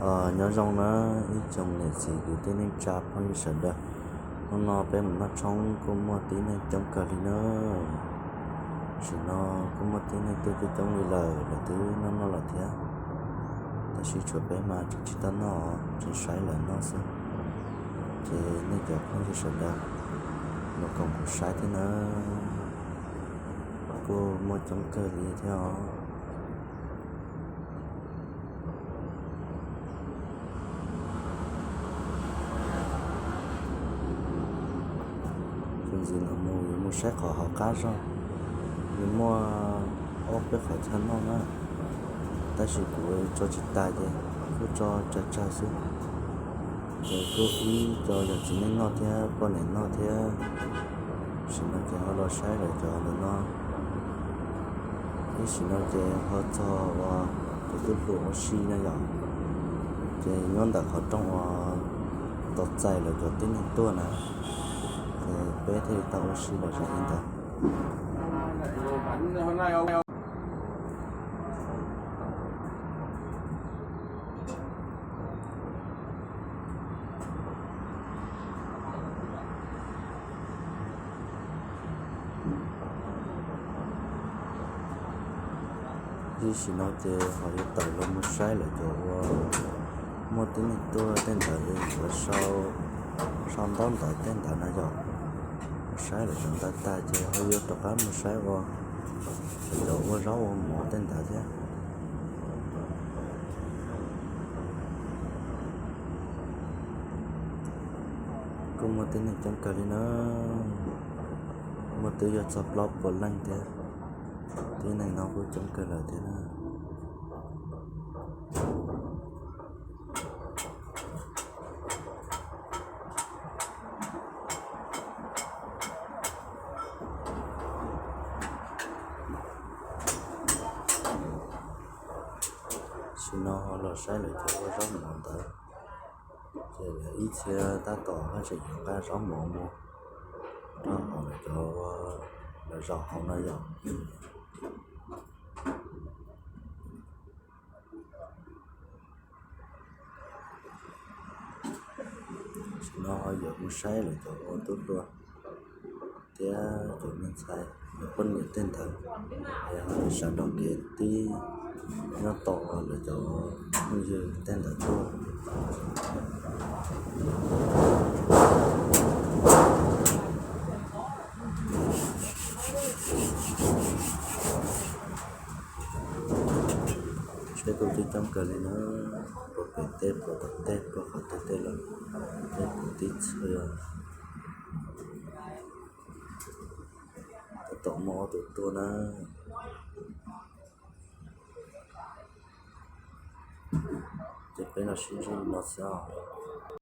Nyob zoo na ib tsoom niam txiv kwv tij neej tsa phooj ywg sawv daws. Hnub no peb mus noj tshoob kuj muaj tib neeg coob kawg li na. Tam sim no kuj muaj tib neeg tuaj coob coob li lawm, lawv twb noj noj lawm thiab. Tab sis tshuav peb mas tseem tsis tau noj, tseem saib lawv noj xwb. Ces nej cov phooj ywg sawv daws los koom kuv saib thiab na. Kuj muaj coob kawg li thiab os. Txuas ntxiv no mus yuav mus saib qhov hauv qab zog, nws muaj ob peb qhov chaw noj na, tab sis kuv tso tsis tas ces kuj tso tsawg tsawg xwb. Ces kuj ib co yog txiv neej noj thiab poj niam noj thiab. Tam sim no ces ho los saib lawv cov ntawm no. Ib sim no ces ho txog uas kuv twb pluas ua si na yom, ces nyob ntawm qhov rooj uas tau txais lawv cov tib neeg tuaj na, ces peb thiaj li tau ua si lawm zog li ntawd. Tam sim no ces ho yuav tawm los mus saib lawv cov uas muaj tib neeg tuaj tej ntawd, yuav sau ntaub ntawv tej ntawd na yom. Mus saib lawv cov ntawd tag ces ho yuav rov qab mus saib uas lawv cov ua zaub ua mov tej ntawd thiab. Kuj muaj tib neeg coob kawg li na, muaj twb yuav txog plaub puas leej thiab. Tib neeg no kuj coob kawg lawm thiab na. Tam sim no los saib lawv cov ua zaub mov ntawd, ces lawv ib txhia tab tom haj tseem yuav nqa zaub mov mus rau hauv lawv cov, lawv zaum hauv no yom. Tam sim no ho yuav mus saib lawv cov ua tub hluas thiab cov me ntxhais, lawv poj niam tej ntawd, es ho sawv rau kev tib nyob tom lawv cov phooj ywg tej ntawd tuaj. Tsheb kuj coob coob kawg li na, puag pem teb puag tom teb puag qhov tej tej los, tej puag tib txhia. Tab tom muaj ob tug tuaj na. Ces peb los sib ntsib li no xwb os.